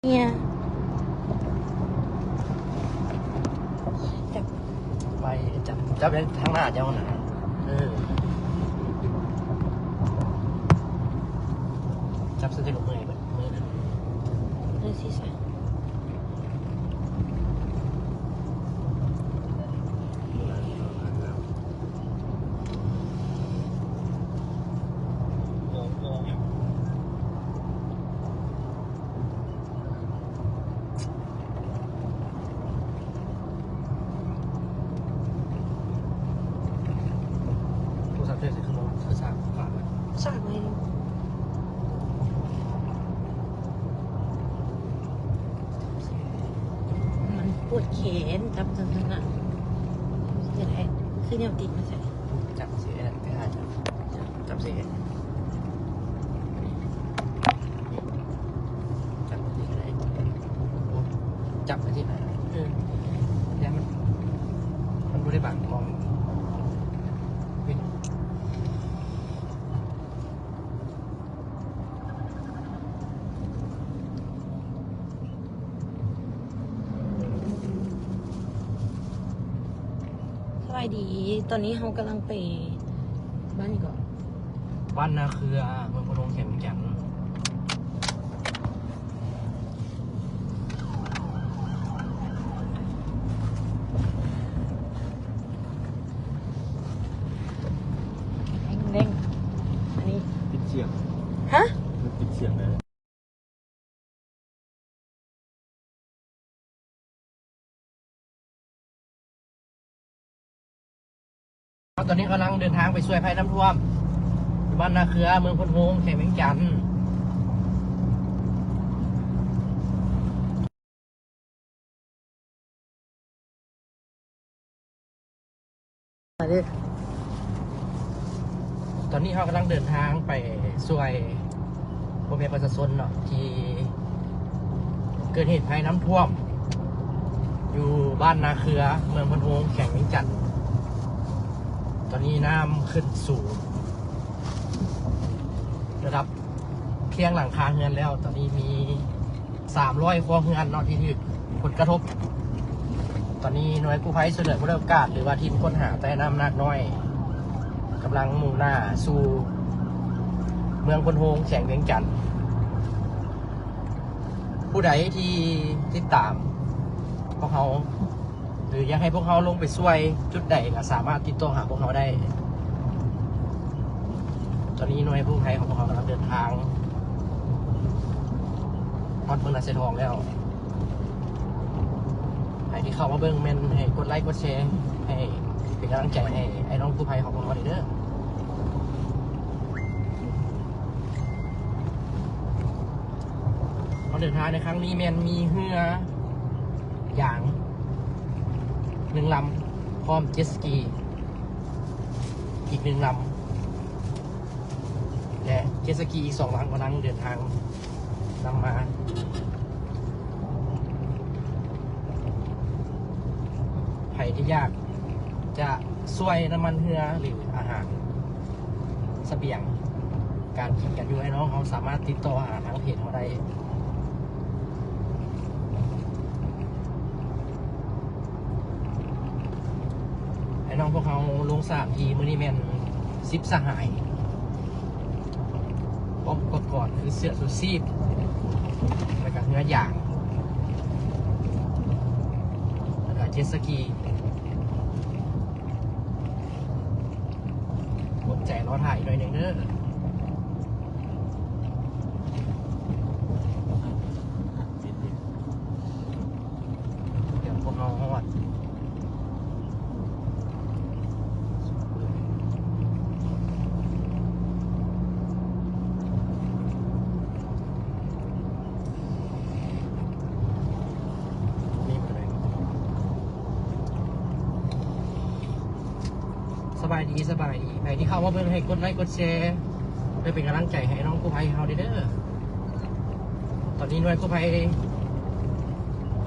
ເມຍ ຈັບ ໄປ ຈັບ ຈັບໄວ້ທາງໜ້າເຈົ້ານະ. ເອີ ຈັບໃສ່ແຕ່ລົມເມື່ອຍເບິດມື້ນະ. ເອີ ຊິຊະ. ໂທລະສັບເຈົ້າຊິຂຶ້ນມາ ສາກ ສາກໄວ້ ມັນປວດແຂນ ຈັບຈັ່ງຊັ້ນນະ ເຮັດໃຫ້ ຄືແນວຕິດມາໃສ່ ຈັບຊິ ອັນນັ້ນໄປຫາຈັບ ຈັບຊິ ຈັບຈັ່ງຊີ້ກໍໄດ້ ຈັບຈັ່ງຊີ້ນະ ເອີ ແຕ່ມັນ ມັນບໍ່ໄດ້ບັງກ້ອງ. ສະບາຍດີ ຕອນນີ້ເຮົາກຳລັງໄປບ້ານຫຍັງເກາະ? ບ້ານນາເຄືອ ເມືອງໂພນໂຮງ ແຂວງວຽງຈັນ. ເລັ່ງໆ ອັນນີ້ ປິດສຽງ ຮະ? ປິດສຽງໄດ້. ຕອນນີ້ກຳລັງເດີນທາງໄປຊ່ວຍໄພນ້ຳຖ້ວມ ຢູ່ບ້ານນາເຄືອ ເມືອງໂພນໂຮງ ແຂວງວຽງຈັນ. ຕອນນີ້ເຮົາກຳລັງເດີນທາງໄປຊ່ວຍພໍ່ແມ່ປະຊາຊົນເນາະ ທີ່ເກີດເຫດໄພນ້ຳຖ້ວມ ຢູ່ບ້ານນາເຄືອ ເມືອງໂພນໂຮງ ແຂວງວຽງຈັນ. ຕອນນີ້ນ້ຳຂຶ້ນສູງ ລະດັບພຽງຫຼັງຄາເຮືອນແລ້ວ ຕອນນີ້ມີ ສາມຮ້ອຍຄົວເຮືອນເນາະ ທີ່ຖືກຜົນກະທົບ. ຕອນນີ້ໜ່ວຍກູ້ໄພຊ່ວຍເຫຼືອບໍ່ໄດ້ໂອກາດ ຫຼືວ່າທີມຄົ້ນຫາໃຕ້ນ້ຳນາກນ້ອຍ ກຳລັງມຸ່ງໜ້າສູ່ເມືອງໂພນໂຮງ ແຂວງວຽງຈັນ. ຜູ້ໃດທີ່ຕິດຕາມພວກເຮົາ ຫຼືຢາກໃຫ້ພວກເຮົາລົງໄປຊ່ວຍຈຸດໃດ ກໍສາມາດຕິດຕໍ່ຫາພວກເຮົາໄດ້. ຕອນນີ້ໜ່ວຍກູ້ໄພຂອງພວກເຮົາກຳລັງເດີນທາງຮອດເມືອງນາຊາຍທອງແລ້ວ. ໃຜທີ່ເຂົ້າມາເບິ່ງແມ່ນໃຫ້ກົດໄລກົດແຊ ໃຫ້ເປັນກຳລັງໃຈໃຫ້ອ້າຍນ້ອງກູ້ໄພຂອງພວກເຮົາເດີ. ການເດີນທາງໃນຄັ້ງນີ້ແມ່ນມີເຮືອຢາງໜຶ່ງລຳ ພ້ອມເຈັດສະກີອີກໜຶ່ງລຳ ແລະ ເຈັດສະກີອີກສອງລຳກຳລັງເດີນທາງນຳມາ. ໃຜທີ່ຢາກຈະຊ່ວຍນ້ຳມັນເຮືອ ຫຼື ອາຫານ ສະບຽງ ການກິນການຢູ່ ອ້າຍນ້ອງເຮົາສາມາດຕິດຕໍ່ຫາທາງເພຈເຮົາໄດ້. ອ້າຍນ້ອງພວກເຮົາລົງສາມທີ່ມື້ນີ້ແມ່ນສິບສະຫາຍ ພ້ອມອຸປະກອນຄືເສື້ອຊູຊີບ ແລ້ວກະເຮືອຢາງ ແລ້ວກະເຈັດສະກີ. ອົດໃຈລໍຖ້າອີກໜ້ອຍໜຶ່ງເດີ. ດຽວພວກເຮົາຮອດ. ສະບາຍດີ ສະບາຍດີ. ໃຜທີ່ເຂົ້າມາເບິ່ງໃຫ້ກົດໄລກົດແຊ ເພື່ອເປັນກຳລັງໃຈໃຫ້ນ້ອງກູ້ໄພເຮົາເດີ. ຕອນນີ້ໜ່ວຍກູ້ໄພ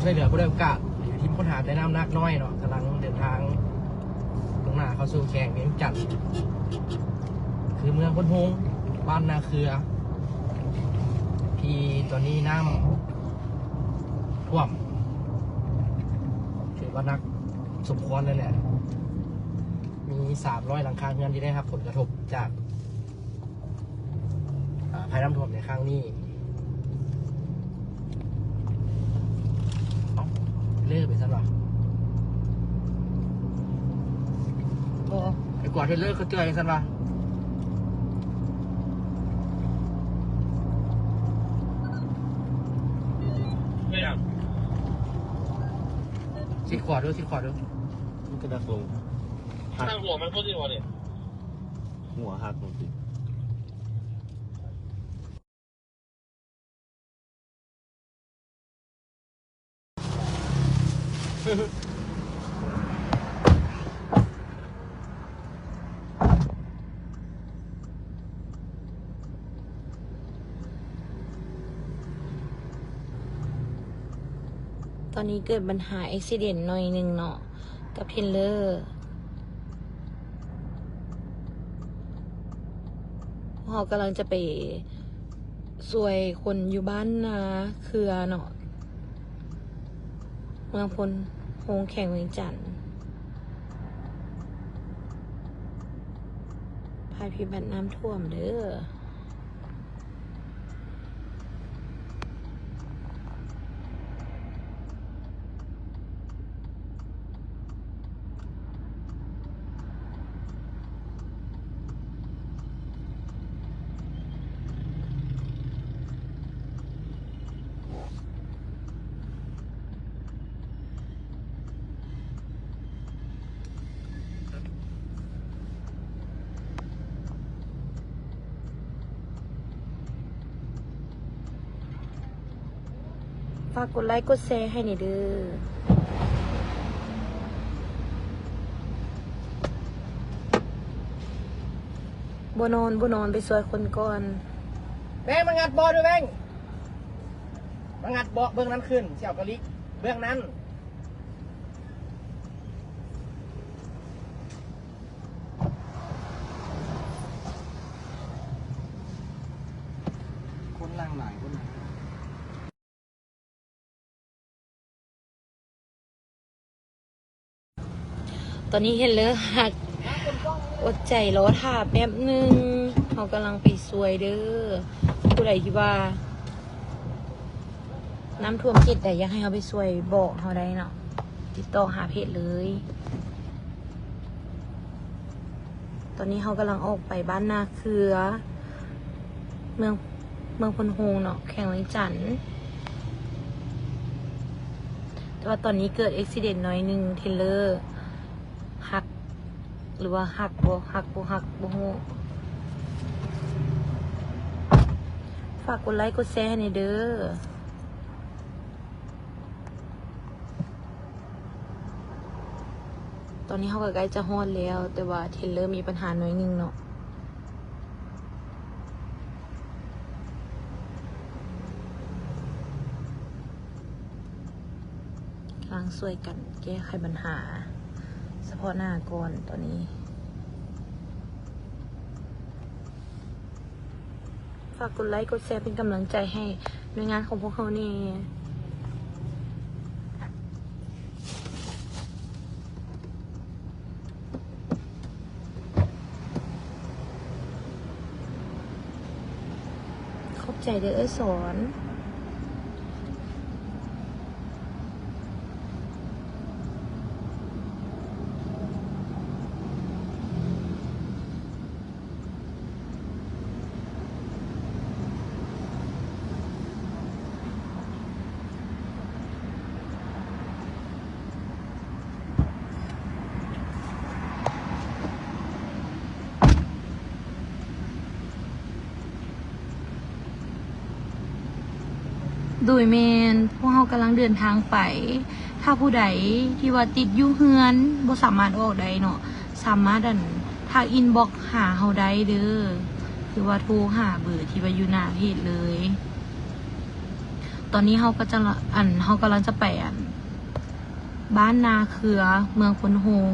ຊ່ວຍເຫຼືອບໍ່ໄດ້ໂອກາດ ທີມຄົ້ນຫາໃຕ້ນ້ຳນາກນ້ອຍເນາະ ກຳລັງເດີນທາງມຸ່ງໜ້າເຂົ້າສູ່ແຂວງວຽງຈັນ ຄືເມືອງໂພນໂຮງ ບ້ານນາເຄືອ ທີ່ຕອນນີ້ນ້ຳ ຖ້ວມ ຖືວ່າໜັກສົມຄວນເລີຍແຫຼະ. ມີສາມຮ້ອຍຫຼັງຄາເຮືອນທີ່ໄດ້ຮັບຜົນກະທົບຈາກ ອາ ໄພນ້ຳຖ້ວມໃນຄັ້ງນີ້. ເອີ ເລີໄປຊັ້ນວະ ບໍ່ ໄປກວາດເຮັດເລີຄືເທື່ອຈັ່ງຊັ້ນວະ. ຊິດຂວາດູ ຊິດຂວາດູ. ມັນກະດັກລົງ. ທາງຫົວມັນບໍ່ຊິວ່ານີ້ ຫົວຫັກລົງຕິ. ຕອນນີ້ເກີດບັນຫາແອັກຊິເດັນໜ້ອຍໜຶ່ງເນາະ ກັບເທຣນເລີ. ເຮົາກຳລັງຈະໄປຊ່ວຍຄົນຢູ່ບ້ານນາເຄືອເນາະ ເມືອງໂພນໂຮງ ແຂວງວຽງຈັນ ໄພພິບັດນ້ຳຖ້ວມເດີ້. ຝາກກົດໄລກົດແຊໃຫ້ແດ່ເດີ້. ບໍ່ນອນ ບໍ່ນອນ ໄປຊ່ວຍຄົນກ່ອນ. ແບງ ມາງັດເບາະດູແບງ. ມາງັດເບາະເບື້ອງນັ້ນຂຶ້ນ ຊິເອົາກະລິກເບື້ອງນັ້ນ. ຄົນຫຼັ່ງໄຫຼ ຄົນຫຼັ່ງໄຫຼ. ຕອນນີ້ເຫັນເລີ ຮັກ ອົດໃຈລໍຖ້າແປັບໜຶ່ງ ເຮົາກຳລັງໄປຊ່ວຍເດີ້. ຜູ້ໃດທີ່ວ່ານ້ຳຖ້ວມເຂດໃດ ຢາກໃຫ້ເຮົາໄປຊ່ວຍ ບອກເຮົາໄດ້ເນາະ ຕິດຕໍ່ຫາເພຈເລີຍ. ຕອນນີ້ເຮົາກຳລັງອອກໄປບ້ານນາເຄືອ ເມືອງ ເມືອງໂພນໂຮງເນາະ ແຂວງວຽງຈັນ. ແຕ່ວ່າຕອນນີ້ເກີດເອັກຊິເດັນໜ້ອຍໜຶ່ງ ເທຣນເລີຫັກ ຫຼືວ່າຫັກບໍ່ ຫັກບໍ່ຫັກບໍ່ຮູ້. ຝາກກົດໄລກົດແຊໃຫ້ແດ່ເດີ້. ຕອນນີ້ເຮົາກໍໃກ້ຈະຮອດແລ້ວ ແຕ່ວ່າເທຣນເລີມີບັນຫາໜ້ອຍໜຶ່ງເນາະ. ກຳລັງຊ່ວຍກັນແກ້ໄຂບັນຫາສະເພາະໜ້າກ່ອນຕອນນີ້. ຝາກກົດໄລກົດແຊເປັນກຳລັງໃຈໃຫ້ໜ່ວຍງານຂອງພວກເຮົາແດ່. ຂອບໃຈເດີ້ເອື້ອຍສອນ. ໂດຍແມ່ນ ພວກເຮົາກຳລັງເດີນທາງໄປ. ຖ້າຜູ້ໃດທີ່ວ່າຕິດຢູ່ເຮືອນ ບໍ່ສາມາດອອກໄດ້ເນາະ ສາມາດ ອັນ ທັກອິນບັອກຫາເຮົາໄດ້ເດີ້ ຫຼືວ່າໂທຫາເບີທີ່ວ່າຢູ່ໜ້າເພຈເລີຍ. ຕອນນີ້ເຮົາກໍຈະ ອັນ ເຮົາກຳລັງຈະໄປ ອັນ ບ້ານນາເຄືອ ເມືອງໂພນໂຮງ.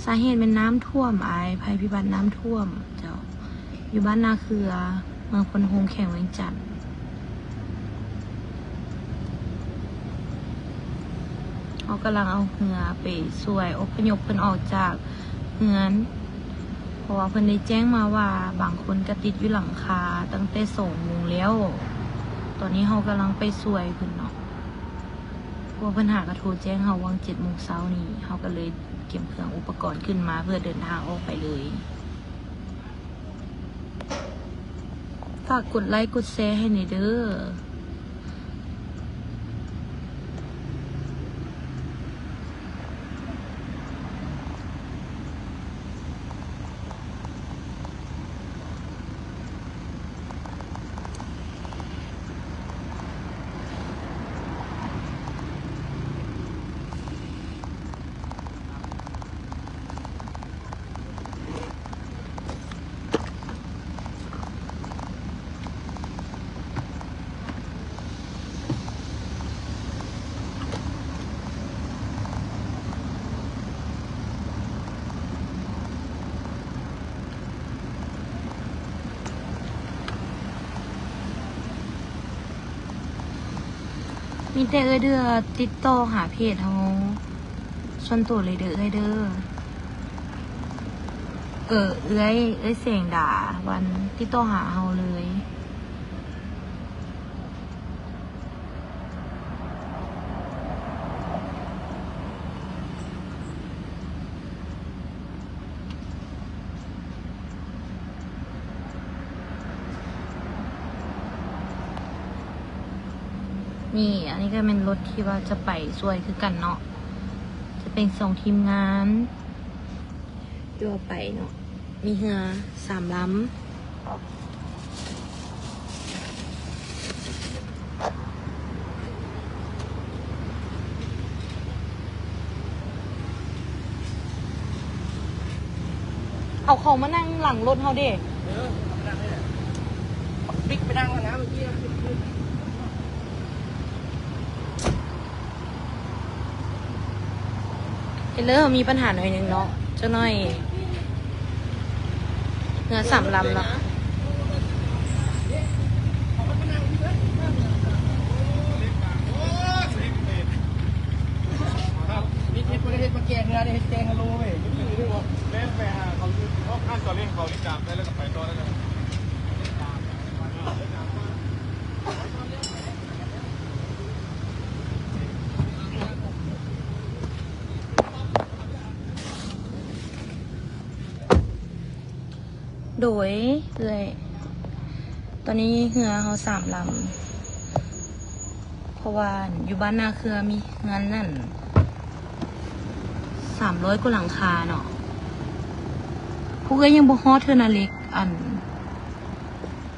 ສາເຫດແມ່ນນ້ຳຖ້ວມອ້າຍ ໄພພິບັດນ້ຳຖ້ວມເຈົ້າ ຢູ່ບ້ານນາເຄືອ ເມືອງໂພນໂຮງ ແຂວງວຽງຈັນ. ເຮົາກຳລັງເອົາເຮືອໄປຊ່ວຍອົບພະຍົບເພິ່ນອອກຈາກເຮືອນ ເພາະວ່າເພິ່ນໄດ້ແຈ້ງມາວ່າບາງຄົນກະຕິດຢູ່ຫຼັງຄາຕັ້ງແຕ່ສອງໂມງແລ້ວ. ຕອນນີ້ເຮົາກຳລັງໄປຊ່ວຍເພິ່ນເນາະ ເພາະວ່າເພິ່ນຫາກະໂທແຈ້ງເຮົາຫວ່າງເຈັດໂມງເຊົ້ານີ້ ເຮົາກະເລີຍກຽມເຄື່ອງອຸປະກອນຂຶ້ນມາເພື່ອເດີນທາງອອກໄປເລີຍ. ຝາກກົດໄລກົດແຊໃຫ້ແດ່ເດີ້. ມີແຕ່ເອື້ອຍເດືອຕິດຕໍ່ຫາເພຈເຮົາສ່ວນໂຕເລີຍເດີ້ ເອື້ອຍເດີ້. ເອີ ເອື້ອຍ ເອື້ອຍແສງດາວັນ ຕິດຕໍ່ຫາເຮົາເລີຍ. ນີ້ ອັນນີ້ກະແມ່ນລົດທີ່ວ່າຈະໄປຊ່ວຍຄືກັນເນາະ ຈະເປັນສອງທີມງານ ທົ່ວໄປເນາະ ມີເຮືອສາມລຳ. ເອົາເຂົ້າມານັ່ງຫຼັງລົດເຮົາເດ້. ເອີ ມານັ່ງນີ້ແຫຼະ ປິກໄປນັ່ງຫັ້ນນະ ເມື່ອກີ້. ເຫັນເລີຍ ເຮົາມີບັນຫາໜ້ອຍໜຶ່ງເນາະ ຈັກໜ້ອຍ ເຮືອສາມລຳເນາະ. ເຮັດ ເຮັດ ບໍ່ໄດ້ເຮັດມາແກງເຮືອເດ້ ເຮັດແກງຮະໂລເວີຍ. ແລ່ນໄປຫາເຂົາຢູ່ຫ້ອງ ຮ້ານຈອດລົດເຂົານີ້ ຈາມໄດ້ແລ້ວກະໄປຕໍ່ໄດ້ເລີຍ. ໂດຍ ເອື້ອຍ ຕອນນີ້ເຮືອເຮົາສາມລຳ ເພາະວ່າຢູ່ບ້ານນາເຄືອມີເຮືອນນັ້ນສາມຮ້ອຍກວ່າຫຼັງຄາເນາະ. ພວກເອື້ອຍຍັງບໍ່ຮອດເທື່ອນາເລັກ ອັນ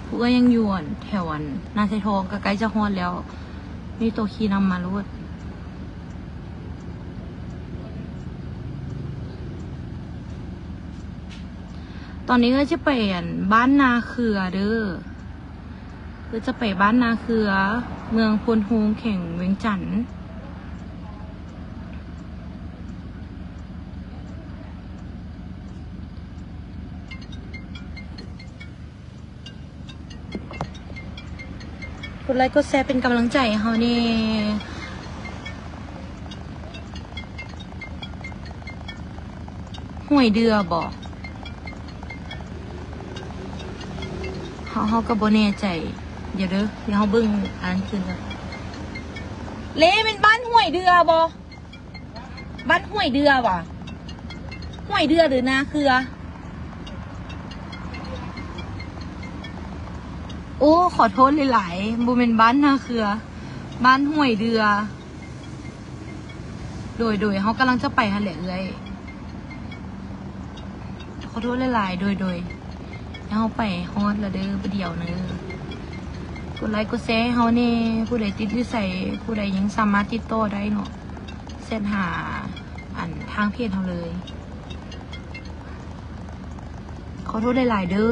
ພວກເອື້ອຍຍັງຢູ່ ອັນ ແຖວ ອັນ ນາໄຊທອງ ກະໃກ້ຈະຮອດແລ້ວ ມີໂຕຂີ່ນຳມາໂລດ. ຕອນນີ້ເອື້ອຍຈະໄປ ອັນ ບ້ານນາເຄືອເດີ້ ເອື້ອຍຈະໄປບ້ານນາເຄືອ ເມືອງໂພນໂຮງ ແຂວງວຽງຈັນ. ກົດໄລກົດແຊເປັນກຳລັງໃຈໃຫ້ເຮົາແດ່. ຫ້ວຍເດືອບໍ? ເຮົາ ເຮົາກະບໍ່ແນ່ໃຈ. ດຽວເດີ້ ດຽວເຮົາເບິ່ງອັນນັ້ນຄືນກ່ອນ. ເລ ແມ່ນບ້ານຫ້ວຍເດືອບໍ? ບ້ານຫ້ວຍເດືອຫວາ? ຫ້ວຍເດືອ ຫຼື ນາເຄືອ? ໂອ້ ຂໍໂທດຫຼາຍໆ ບໍ່ແມ່ນບ້ານນາເຄືອ ບ້ານຫ້ວຍເດືອ. ໂດຍ ໂດຍ ເຮົາກຳລັງຈະໄປຫັ້ນແຫຼະເອື້ອຍ. ຂໍໂທດຫຼາຍໆ ໂດຍ ໂດຍ ເຮົາໄປຮອດແລ້ວເດີ້ ບາດດຽວເນີ. ກົດໄລກົດແຊໃຫ້ເຮົາແດ່ ຜູ້ໃດຕິດຢູ່ໃສ ຜູ້ໃດຍັງສາມາດຕິດຕໍ່ໄດ້ເນາະ ແຊັດຫາ ອັນ ທາງເພຈເຮົາເລີຍ. ຂໍໂທດຫຼາຍໆ ເດີ້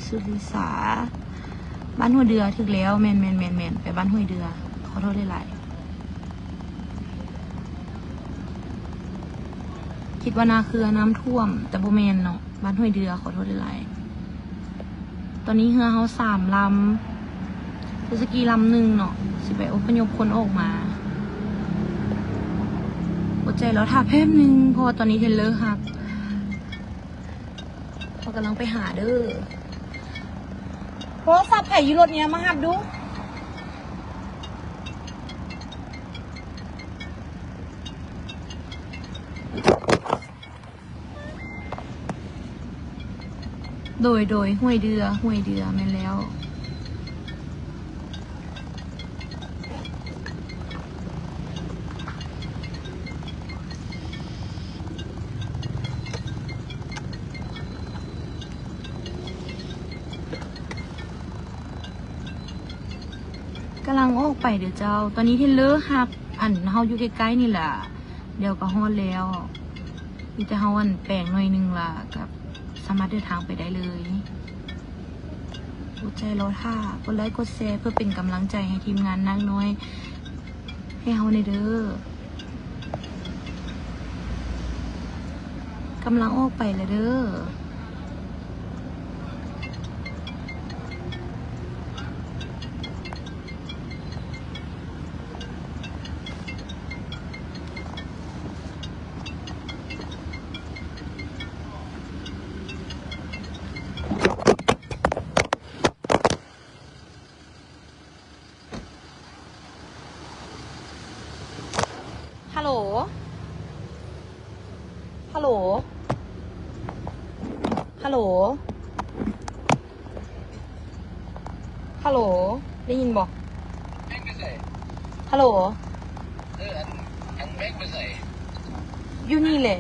ສຸລິສາ ບ້ານຫ້ວຍເດືອ ຖືກແລ້ວ ແມ່ນໆໆ ໄປບ້ານຫ້ວຍເດືອ. ຂໍໂທດຫຼາຍໆ ຄິດວ່ານາເຄືອນ້ຳຖ້ວມ ແຕ່ບໍ່ແມ່ນເນາະ ບ້ານຫ້ວຍເດືອ. ຂໍໂທດຫຼາຍໆ ຕອນນີ້ເຮືອເຮົາສາມລຳ ເຈັດສະກີລຳໜຶ່ງເນາະ ຊິໄປອົບພະຍົບຄົນອອກມາ. ອົດໃຈລໍຖ້າແປັບໜຶ່ງ ເພາະວ່າຕອນນີ້ເທລເລີຮັບ. ເຮົາກຳລັງໄປຫາເດີ. ໂທລະສັບໃຜຢູ່ລົດນີ້ ມາຮັບດູ. ໂດຍ ໂດຍ ຫ້ວຍເດື່ອ ຫ້ວຍເດື່ອ ແມ່ນແລ້ວ. ກຳລັງອອກໄປເດີເຈົ້າ. ຕອນນີ້ເທລເລີຮັບ ອັນ ເຮົາຢູ່ໃກ້ໆນີ້ລະ ດຽວກໍຮອດແລ້ວ. ມີແຕ່ເຮົາ ອັນ ແປງໜ້ອຍໜຶ່ງລະ ກໍສາມາດເດີນທາງໄປໄດ້ເລີຍ. ອົດໃຈລໍຖ້າ, ກົດໄລກົດແຊ ເພື່ອເປັນກຳລັງໃຈໃຫ້ທີມງານນາງນ້ອຍໃຫ້ເຮົາແດ່ເດີ. ກຳລັງອອກໄປແລ້ວເດີ. ຮາໂຫຼ ຮາໂຫຼ ຮາໂຫຼ ຮາໂຫຼ ໄດ້ຍິນບໍ່? ຮາໂຫຼ ເອີ ອັນ ອັນແມັກໄປໃສ? ຢູ່ນີ້ແຫຼະ.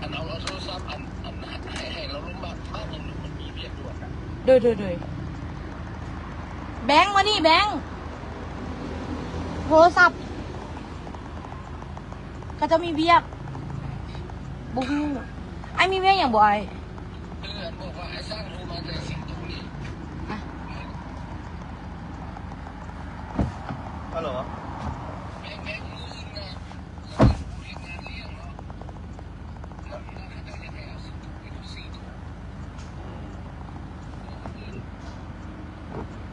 ອັນ ເອົາ ເອົາໂທລະສັບ ອັນ ອັນ ໃຫ້ ໃຫ້ລາວລົງບ້ານ ບ້ານຫຍັງ ມັນມີວຽກດ່ວນນະ. ໂດຍ ໂດຍ ໂດຍ. ແບງ ມານີ້ແບງ ໂທລະສັບ. ເຂົາເຈົ້າມີວຽກ ບໍ່ຮູ້. ອ້າຍມີວຽກຫຍັງບໍ່ອ້າຍ? ຮາໂຫຼ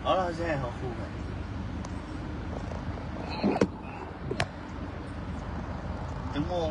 ເອົາລະ ເຮົາຊິໃຫ້ເຮົາຄູ່ກັນຈັກໂມງ?